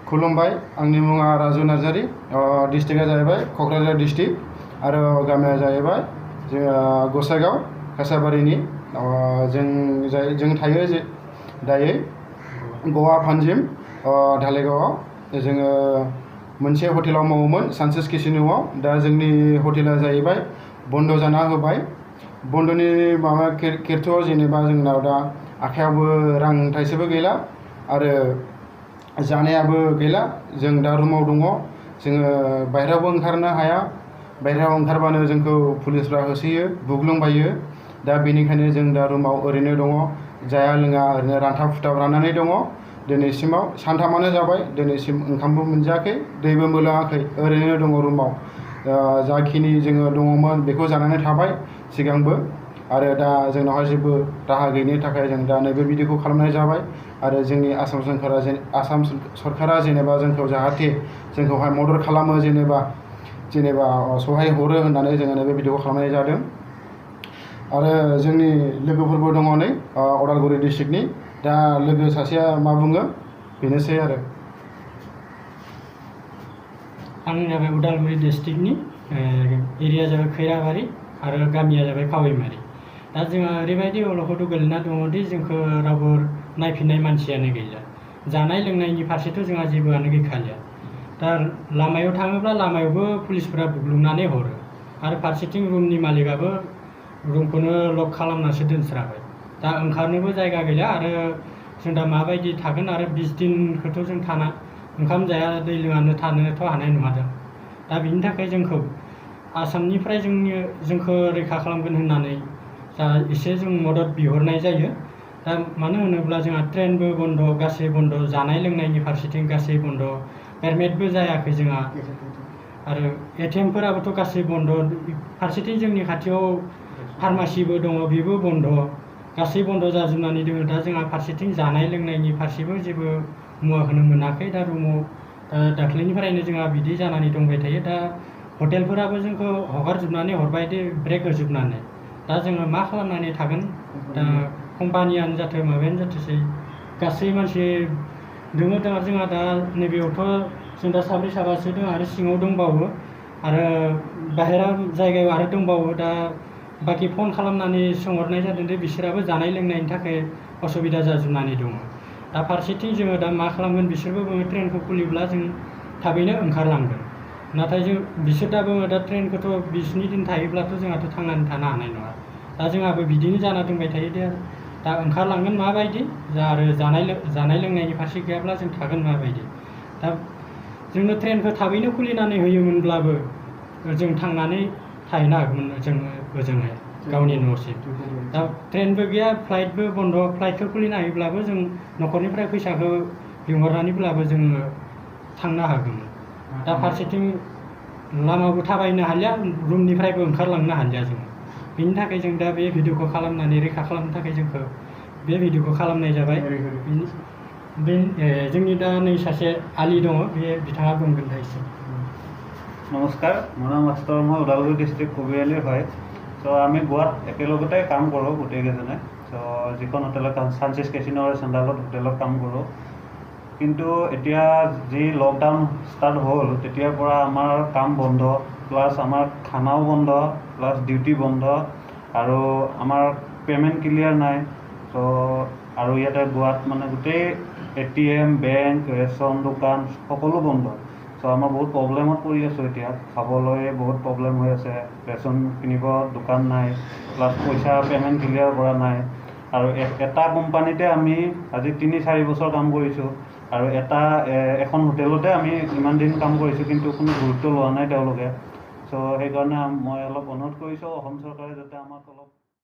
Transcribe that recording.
खुलुमबाय आंनि मुङा राजु नार्जारी डिस्ट्रिक्टआ जाहैबाय क'क्राझार डिस्ट्रिक्ट आरो गामिया जाहैबाय गसाइगाव कासाबारिनि जों थायो दायो गवा फानजिम धालिगावआव जोङो मोनसे हटेलाव मावोमोन सानसेस किचेनआव दा जोंनि हटेला जाहैबाय बन्द जाना होबाय बन्दनि माबा खेत्रआव जेनेबा जोंनाव दा आखायावबो रां थाइसेबो गैला आरो जानायाबो गैला जों दा रुमाव दङ जोङो बायहेरायावबो ओंखारनो हाया बायहेरायाव ओंखारबानो जोंखौ पुलिसफ्रा होसोयो बुग्लुंबायो दा बेनिखायनो जों दा रुमाव ओरैनो दङ जाया लोङा ओरैनो रानथाब खुथाब राननानै दङ दिनैसिमाव सानथामानो जाबाय दिनैसिम ओंखामबो मोनजायाखै दैबो मोनलोङाखै ओरैनो दङ रुमाव जाखिनि जोङो दङमोन बेखौ जानानै थाबाय सिगांबो आरो दा जोंनावहाय जेबो राहा गैयिनि थाखाय जों दा नैबे भिडिअखौ खालामनाय जाबाय आरो जोंनि आसाम सरकारा जेनेबा जोंखौ जाहाथे जोंखौहाय मदद खालामो जेनेबा सहाय हरो होननानै जोङो नैबे भिडिअखौ खालामनाय जादों आरो जोंनि लोगोफोरबो दङ नै उदालगुरि डिस्ट्रिक्टनि दा लोगो सासेया मा बुङो बेनोसै आरो आं जाबाय उदालगुरि डिस्ट्रिक्टनि एरिया जाबाय खैराबारि आरो गामिया जाबाय कावैमारि दा जोंहा ओरैबायदि अलखदाव गोलैना दङदि जोंखौ रावबो नायफिननाय मानसियानो गैला जानाय लोंनायनि फारसेथ' जोंहा जेबोआनो गैखालिया दा लामायाव थाङोब्ला लामायावबो पुलिसफोरा बुग्लुंनानै हरो आरो फारसेथिं रुमनि मालिकआबो रुमखौनो लक खालामनासो दोनस्राबाय दा ओंखारनोबो जायगा गैला आरो जों दा माबायदि थागोन आरो 20 दिनखौथ' जों थाना ओंखाम जाया दै लोङानो थानोथ' हानाय नङा दा बिनि थाखाय जोंखौ आसामनिफ्राय जोंखौ रैखा खालामगोन होननानै जा एसे जों मदद बिहरनाय जायो दा मानो होनोब्ला जोंहा ट्रेनबो बन्द गासै बन्द जानाय लोंनायनि फारसेथिं गासै बन्द पेरमेटबो जायाखै जोंहा आरो एटिएमफोराबोथ' गासै बन्द फारसेथिं जोंनि खाथियाव फार्मासिबो दङ बेबो बन्द गासै बन्द जाजोबनानै दङ दा जोंहा फारसेथिं जानाय लोंनायनि फारसेबो जेबो मुवा होनो मोनाखै दा रुमाव दाख्लैनिफ्रायनो जोंहा बिदि जानानै दंबाय थायो दा हटेलफोराबो जोंखौ हगारजोबनानै हरबाय दे ब्रेक होजोबनानै दा जोङो मा खालामनानै थागोन दा कम्पानियानो जाथों माबायानो जाथोंसै गासै मानसि दङ दा जोंहा दा नैबेयावथ' जों दा साब्रै साबासो दं आरो सिङाव दंबावो आरो बाहेरा जायगायाव आरो दंबावो दा बाखि फन खालामनानै सोंहरनाय जादों दे बिसोराबो जानाय लोंनायनि थाखाय असुबिदा जाजोबनानै दङ दा फारसेथिं जोङो दा मा खालामगोन बिसोरबो बुङो ट्रेनखौ खुलिब्ला जों थाबैनो ओंखारलांगोन नाथाय बिसोर दा बुङो दा ट्रेनखौथ' 20 दिन थायोब्लाथ' जोंहाथ' थांनानै थानो हानाय नङा दा जोंहाबो बिदिनो जाना दंबाय थायो दे दा ओंखारलांगोन माबायदि आरो जानाय लोंनायनि फारसे गैयाब्ला जों थागोन माबायदि दा जोंनो ट्रेनखौ थाबैनो खुलिनानै होयोमोनब्लाबो जों थांनानै थाहैनो हागौमोन जोङो ओजोंहाय गावनि न'सिम दा ट्रेनबो गैया फ्लाइटबो बन्द फ्लाइटखौ खुलिना होयोब्लाबो जों न'खरनिफ्राय फैसाखौ लिंहरनानैब्लाबो जोङो थांनो हागौमोन दा फारसेथिं लामाबो थाबायनो हालिया रुमनिफ्रायबो ओंखारलांनो हालिया जों बेनि थाखाय जों दा बे भिडिअखौ खालामनानै रैखा खालामनो थाखाय जोंखौ बे भिडिअखौ खालामनाय जाबाय जोंनि दा नै सासे आलि दङ बिथाङा बुंगोन दा एसे नमस्कार মোৰ নাম মাষ্টৰ মই ওদালগুৰি ডিষ্ট্ৰিক্ট কবিৰালিৰ হয় চ' আমি গোৱাত একেলগতে কাম কৰোঁ গোটেইকেইজনে চ' যিখন হোটেলত ছানচেছ কেচিনৰ চেণ্ডালত হোটেলত কাম কৰোঁ কিন্তু এতিয়া যি লকডাউন ষ্টাৰ্ট হ'ল তেতিয়াৰ পৰা আমাৰ কাম বন্ধ প্লাছ আমাৰ খানাও বন্ধ প্লাছ ডিউটি বন্ধ আৰু আমাৰ পে'মেণ্ট ক্লিয়াৰ নাই চ' আৰু ইয়াতে গোৱাত মানে গোটেই ATM বেংক ৰেচন দোকান সকলো বন্ধ চ' আমাৰ বহুত প্ৰব্লেমত পৰি আছোঁ এতিয়া খাবলৈ বহুত প্ৰব্লেম হৈ আছে ৰেচন কিনিব দোকান নাই প্লাছ পইচা পে'মেণ্ট ক্লিয়াৰ কৰা নাই আৰু এটা কোম্পানীতে আমি আজি 3-4 বছৰ কাম কৰিছোঁ আৰু এখন হোটেলতে আমি ইমান দিন কাম কৰিছোঁ কিন্তু কোনো গুৰুত্ব লোৱা নাই তেওঁলোকে চ' সেইকাৰণে মই অলপ অনুৰোধ কৰিছোঁ অসম চৰকাৰে যাতে আমাক অলপ